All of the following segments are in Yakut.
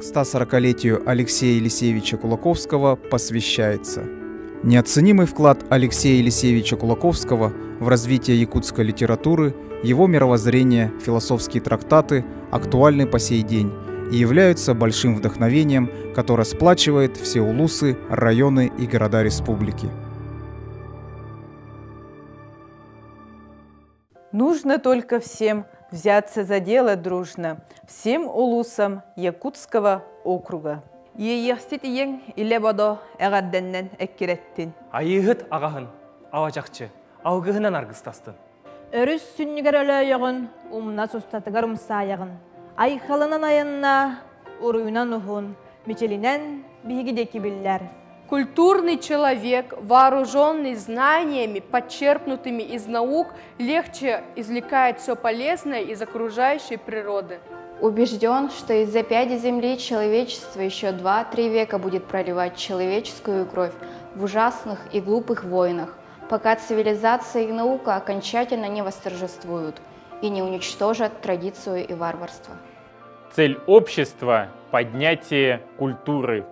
К 140-летию Алексея Елисеевича Кулаковского посвящается. Неоценимый вклад Алексея Елисеевича Кулаковского в развитие якутской литературы, его мировоззрение, философские трактаты актуальны по сей день и являются большим вдохновением, которое сплачивает все улусы, районы и города республики. Нужно только всем взяться за дело дружно, всем улусам Якутского округа. Иэйиэхсит ийэҥ илэ-бодо эҕэрдэннэн эккирэттин. Айыыһыт аҕаһын, алачахчы, алгыһынан аргыстастын. Өрүс сүнньүгэр өлөөйөҕүн, умнас устатыгар умсаайаҕын. Айхалынан айанна, уруйунан уһун, мичилинэн биһиги диэки биллэр. Культурный человек, вооруженный знаниями, подчерпнутыми из наук, легче извлекает все полезное из окружающей природы. Убежден, что из-за пяди земли человечество еще 2-3 века будет проливать человеческую кровь в ужасных и глупых войнах, пока цивилизация и наука окончательно не восторжествуют и не уничтожат традицию и варварство. Цель общества – поднятие культуры.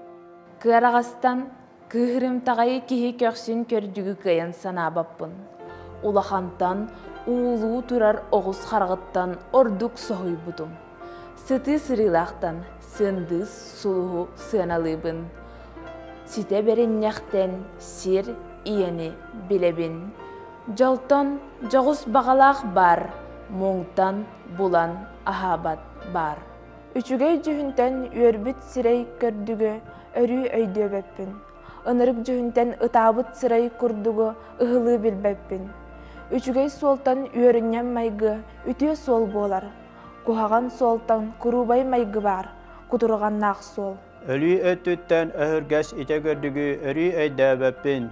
Кыараҕастан кыыһырымтаҕайы киһи көхсүн көрдүгү кыайан санаабаппын. Улахантан уулуу турар оҕус хараҕыттан ордук соһуйбутум. Сытыы сырыылаахтан сындыыс сулуһу сыаналыыбын. Ситэ бэринньэхтэн сир ийэни билэбин. Дьолтон дьоҕус баҕалаах баар, муҥтан булан аһаабат баар. Үчүгэй дьүһүнтэн үөрбүт сирэй көрдүгү өрүү өйдүөбэппин, ынырык дьүһүнтэн ытаабыт сырай курдугу ыһылыы билбэппин. Үчүгэй суолтан үөрүнньэҥ майгы үтүө суол буолар, куһаҕан суолтан куруубай майгы баар, кутурҕаннаах суол. Өлүү өттүттэн өһүргэс итэ көрдүгү өрүү өйдөөбөппүн.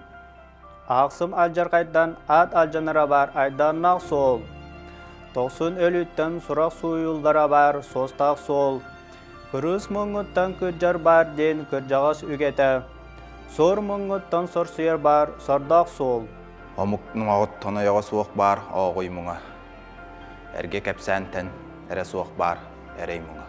Ахсым алдьархайдан аат алдьанара баар айдааннаах суол. Тохсун өлүүттэн сурах сууйуллара баар суостаах суол. Кырыыс муҥҥуттан кырдьар баар диэн кырдьаҕас үгэтэ. Суор муҥҥуттан сорсуйар баар сордоох суол. Омук нуҥаҕыттан ойоҕо суох баар ооҕуй муҥа. Эргэ кэпсээнтэн эрэ суох баар эрэй муҥа.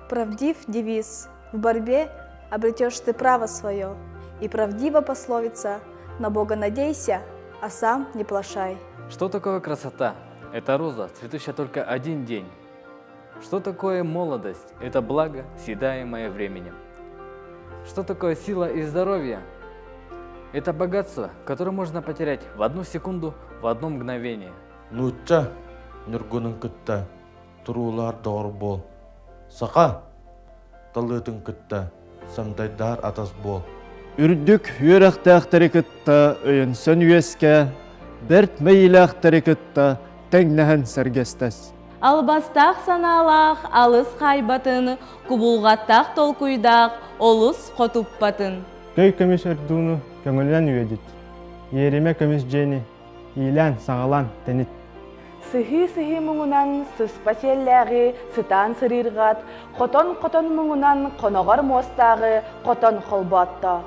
Правдив девиз В борьбе обретешь ты право свое, и правдива пословица «На Бога надейся, а сам не плашай». Что такое красота? Это роза, цветущая только один день. Что такое молодость? Это благо, съедаемое временем. Что такое сила и здоровье? Это богатство, которое можно потерять в одну секунду, в одно мгновение. Нуучча ньургунун кытта туруулаһар доҕор буол. Саха талыытын кытта самдайдаар атас буол. Үрдүк үөрэхтээхтэри кытта өйөнсөн үөскэ, бэрт мэйиилээхтэри кытта тэҥнэһэн сэргэстэс. Албастаах санаалаах алыс хаайбатын, кубулҕаттаах толкуйдаах олус хотуппатын. Көй көмүс өрдууну көҥүлүнэн үөдүт, иэримэ көмүс дьиэни иилээн, саҕалаан тэнит. Сыһыы-сыһыы муҥунан сыспа сиэллээҕи сытаан сырыырҕат, хотон-хотон муҥунан хоноҕор муостааҕы хотон холботто.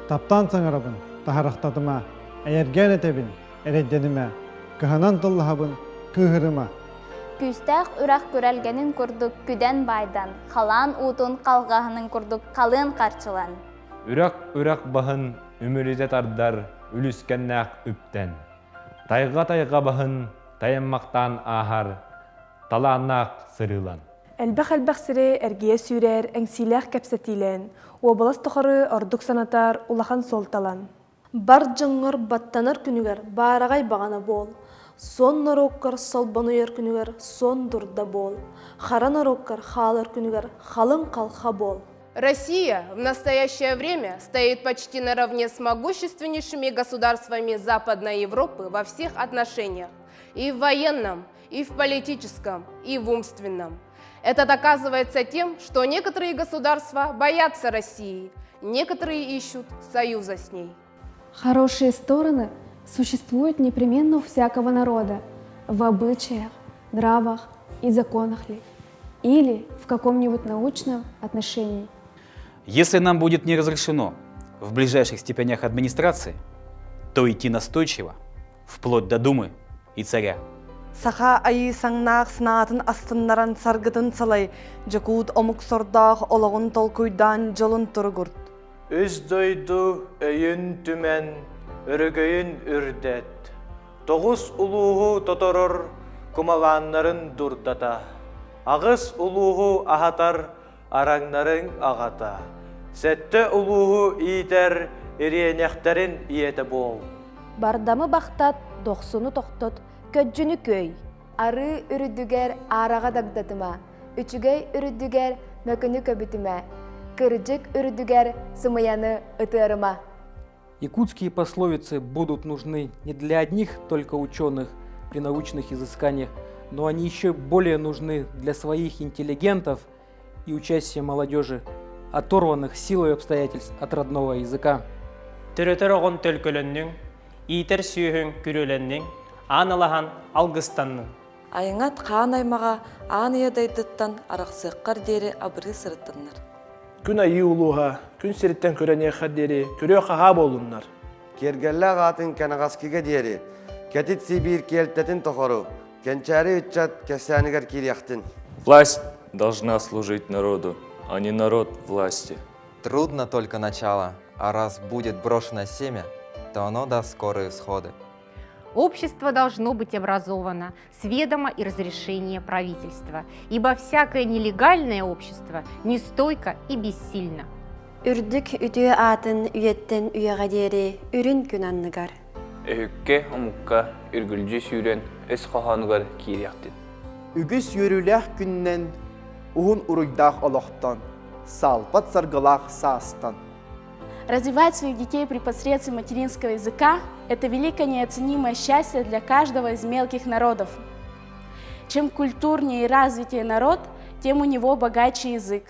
Таптаан саҥарабын, таһарахтатыма, эйэргээн этэбин, эрэйдэнимэ, кыһанан тыллаһабын, кыыһырыма. Күүстээх үрэх күрэлгэнин курдук күдэн байдан, халаан уутун халҕаһынын курдук халыан харчылан. Үрэх-үрэх баһын үмүрүтэ тардар үлүскэннээх үптэн. Тайҕа-тайҕа баһын тайаммахтаан ааһар талааннаах сырыылан. Элбэх-элбэх сири эргийэ сүүрэр, эҥсиилээх кэпсэтиилэн, уобалас тухары ордук санатар улахан суолталан. Бар дьоҥҥор баттанар күнүгэр баараҕай баҕана буол, суон норуоккар солбонуйар күнүгэр суон дурда буол, хара норуоккар хаалар күнүгэр халыҥ халха буол. Россия в настоящее время стоит почти наравне с могущественнейшими государствами Западной Европы во всех отношениях – и в военном, и в политическом, и в умственном. Это доказывается тем, что некоторые государства боятся России, некоторые ищут союза с ней. Хорошие стороны существуют непременно у всякого народа, в обычаях, нравах и законах ли, или в каком-нибудь научном отношении. Если нам будет не разрешено в ближайших степенях администрации, то идти настойчиво, вплоть до Думы и царя. Саха айыы саҥнаах санаатын астыннаран саргытын салай, дьокуут омук сордоох олоҕун толкуйдаан дьолун туругурт. Үс дойду өйүн түмэн, өрөгөйүн үрдэт. Тоҕус улууһу тоторор кумалааннарын дурдата. Аҕыс улууһу аһатар араҥнарыҥ аҕата. Сэттэ улууһу иитэр ириэнэхтэрин ийэтэ буол. Бардамы бахтат, дохсуну тохтот, көддьүнү күөй. Арыы үрдүгэр аараҕа дагдатыма, үчүгэй үрдүгэр мөкүнү көбүтүмэ, кырдьык үрдүгэр сымыйаны ытыарыма. Якутские пословицы будут нужны не для одних только ученых при научных изысканиях, но они еще более нужны для своих интеллигентов и участия молодежи, оторванных силой обстоятельств от родного языка. Төрөтөр оҕон төлкөлөннүҥ, иитэр сүөһүҥ күрүөлэнниҥ, аан алаһан алгыстаннын. Айыҥат хаан аймаҕа аан ийэ дайдыттан арахсыаххар диэри абырыы сырыттыннар. Күн айыы улууһа күн сириттэн күрэниэххэр диэри күрүө-хаһаа буоллуннар. Киэргэллээх аатын кэнэҕэскигэ диэри, кэтит Сибиир киэлтэтин тохору, кэнчээри ыччат кэпсээнигэр киириэхтин. Власть должна служить народу, а не народ власти. Трудно только начало, а раз будет брошено семя, то оно даст скорые всходы. Общество должно быть образовано с ведома и разрешения правительства, ибо всякое нелегальное общество нестойко и бессильно. Үрдүк үтүө аатын үйэттэн үйэҕэ диэри үрүн күн анныгар. Өһүккэ, омукка үргүлдьү сүүрэн өс хоһоонугар киириэхтин. Үгүс үөрүүлээх күнүнэн уһун уруйдаах олохтон, саалбат саргылаах саастан. Развивать своих детей при посредстве материнского языка – это великое неоценимое счастье для каждого из мелких народов. Чем культурнее и развитее народ, тем у него богаче язык.